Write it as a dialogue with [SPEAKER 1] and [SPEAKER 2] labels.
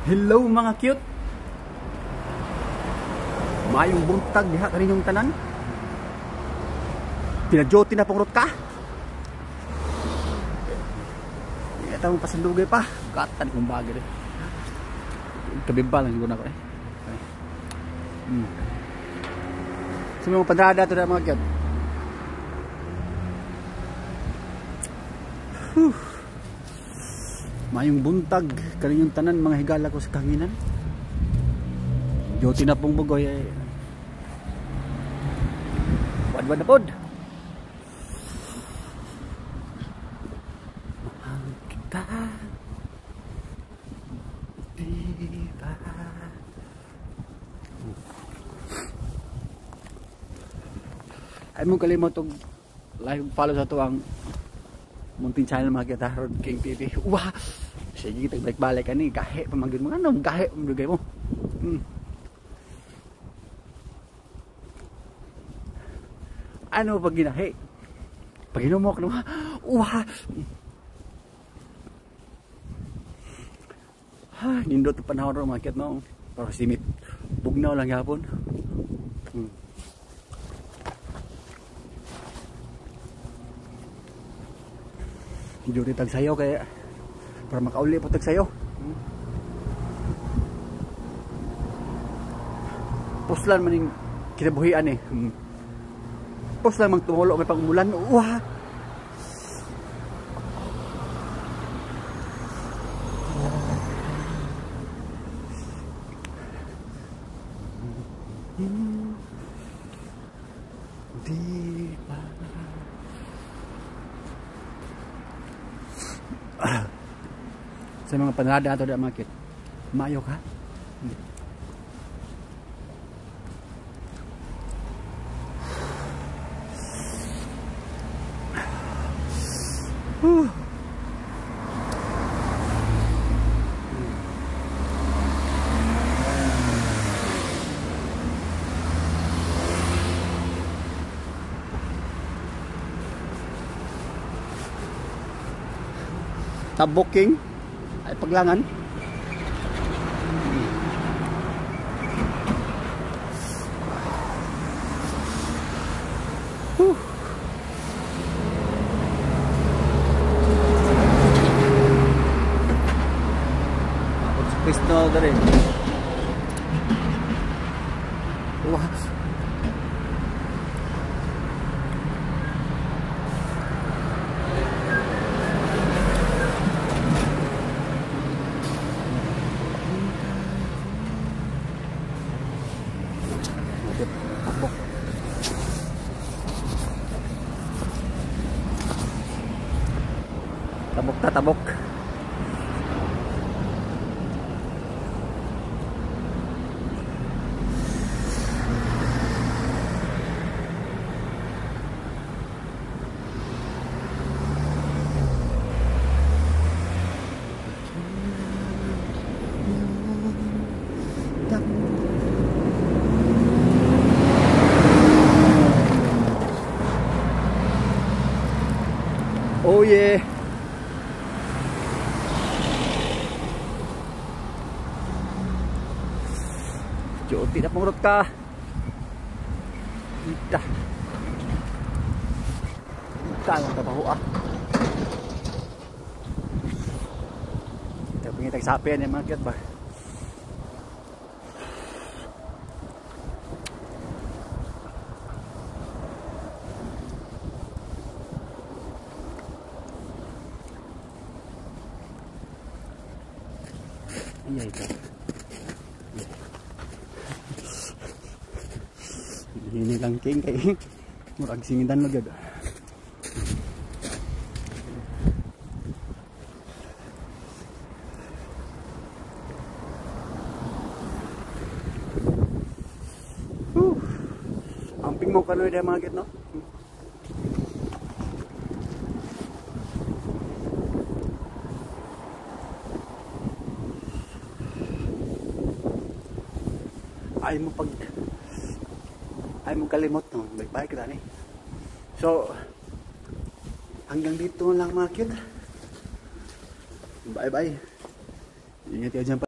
[SPEAKER 1] Hello mga cute. Maayong buntag diha kaninyong tanan. Pinajote na pong rot ka. Ito mong pasandugay pa. Gatan kong bagay eh. Kabibal lang siguro na ko eh. So mga pandrada ito na mga cute. Whew. Maayong buntag kaninyong tanan mga higala ko sa kanginan. Duty na pong bugoy ay wadwad na pod. Mahal kita, di ba? Ay mong kalimot og like follow sa to ang munting channel mga kita, Rod King TV. Wah! Sige, tagbalik-balik ani, gahe pa man gyud mo. Ano gahe man mo? Ano pag ginahe? Pag hinumok no? Wah! Ha, nindot ang panahon ro mga no. Pero simit bugnaw lang gyapon. Duty tag sayo kaya para makauli po tag sayo. Puslan man ning kinabuhian eh. Puslan mang tumulo may pangumulan. Wah. Di ba? Sa mga panrada ato da market. Maayo ka? Whew. Taboking ay paglangan. Whew. Abot sa pwesto dere. Wah. Tabok ta tabok. Oh yeah. Duty na pong ka. Ita. Ita ang trabaho ah. Ito pingitag sapi yan yung mga ba. Iya ito. Ini lang king kay murag singidan magyud. Whew. Amping mo kanoy dahil mga no? Ay mo pag ay mo kalimot no, bye-bye kita ni. So hanggang dito lang mga cute. Bye bye. Ingat kayo dyan.